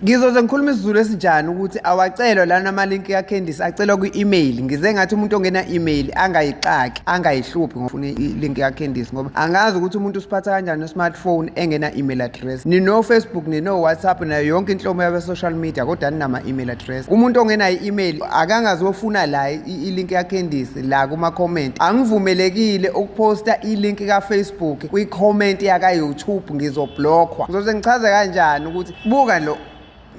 Ngizoze ngikhuluma isiZulu esinjani ukuthi awacelwa lana ama-link kaCandice, acelwa kwi-email. Ngize ngathi umuntu ongena email angayixaki, angayihluphi ngofuna i-link kaCandice, ngoba angazi ukuthi umuntu usiphatha kanjani no-smartphone engena email address. Nino-Facebook, nino-WhatsApp, nayo yonke inhlobo yabe-social media, kodwa ninama-email address. Umuntu ongenayo i-email akangazofuna la i-link kaCandice la kuma-comment. Angivumelekile ukuphosta i-link ka-Facebook kwi-comment yaka-YouTube, ngizoblockwa. Ngizoze ngichaze kanjani ukuthi buka lo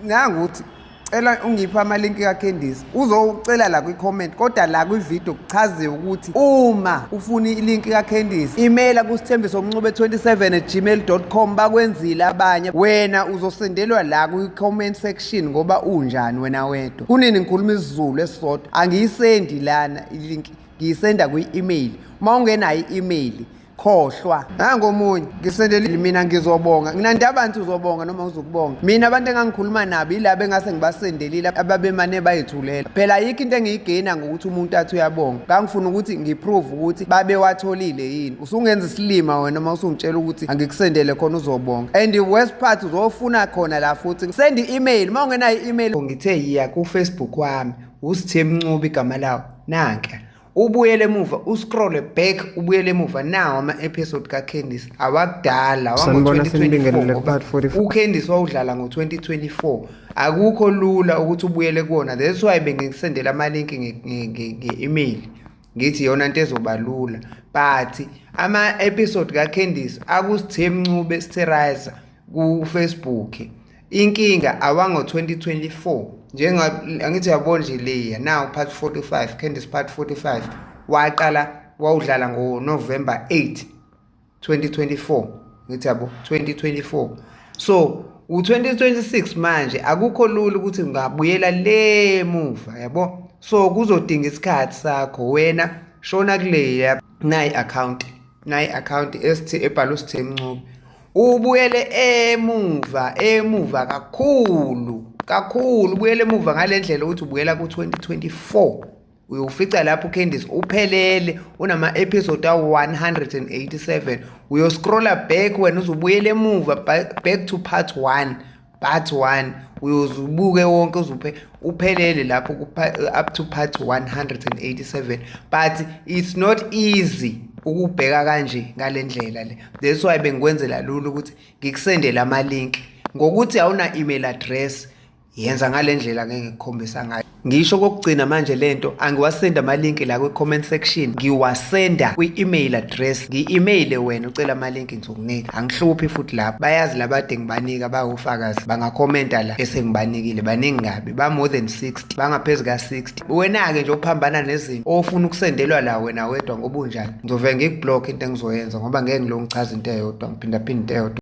nangukuthi cela ungiphe amalinki kaCandice, uzocela la kwi-comment, kodwa la kwi-video kuchaziwe ukuthi uma ufuna ilinki kaCandice, emaila kusithembisomncube27@gmail.com. Bakwenzile abanye, wena uzosendelwa la kwi-comment section ngoba unjani wena wedwa. Kunini ngikhuluma isiZulu esisodwa, angiyisendi lana ilink, ngiyisenda kwi-email. Uma ungenayo i-email, khohlwa. Nangomunye ngisendele mina, ngizobonga, nginandaba nti uzobonga noma uzokubonga. Mina abantu engangikhuluma nabo yilabo engase ngibasendelile, ababemane bayithulela. Phela ayikho into engiyigena ngokuthi umuntu athi uyabonga. Ngangifuna ukuthi ngiprove ukuthi babewatholile yini. Usungenza isilima wena uma usungitshela ukuthi angikusendele khona uzobonga. And the worst part, uzofuna khona la futhi send i-email uma ungenayo i-email. Ngithe yiya ku-Facebook wami, uSithembu Ncube igama lawo, nanka, ubuyele emuva, uscrolle back, ubuyele emuva, nawo ama-episode kaCandice awakudala. Sanibona, sinibingelele ku-part 44. UCandice wawudlala ngo-2024, akukho lula ukuthi ubuyele kuwona. That's why bengikusendela amalinki nge-email, ngithi iyona nto ezoba lula. But ama-episode kaCandice akuSithembu Ncube Sterizer ku-Facebook. Inkinga awango-2024, njenga angithi uyabona nje leya now part 45, Candice part 45 waqala wawudlala ngo-November 8 2024, ngithi yabo 2024, so u-2026 manje, akukho lula ukuthi ngabuyela le muva, yabo. So kuzodinga isikhathi sakho wena. Shona kuleya nayi account, nayi account esithi ebhalwe uSithembu Ncube, ubuyele emuva, emuva kakhulu kakhulu, ubuyele emuva ngale ndlela ukuthi ubuyela ku-2024, uyofica lapho uCandice uphelele, unama-episode awu-187. Uyoscrolla back wena, uzubuyela emuva back to part 1, part 1, uyozubuke wonke uzuphe uphelele lapho up to part 187. But it's not easy ukubheka kanje ngale ndlela le. That's why bengikwenzela lula ukuthi ngikusendele ama-link. Ngokuthi awuna email address, yenza ngale ndlela ke ngikukhombisa ngayo. Ngisho kokugcina manje, lento angiwasenda amalinki la kwi-comment section, ngiwasenda kwi-email address. Ngi-emaile wena ucela amalinki, ngizokunika, angihluphi futhi. Lapho bayazi labade ngibanika, bawufakazi, bangakhomenta la esengibanikile. Baningi kabi, ba-more than 60, bangaphezu ka-60. Wena-ke nje ophambana nezinto ofuna ukusendelwa la wena wedwa ngoba unjani, ngizovele ngikublock. Into engizoyenza, ngoba ngeke ngilo ngichaze into eyodwa, ngiphindaphinda into eyodwa.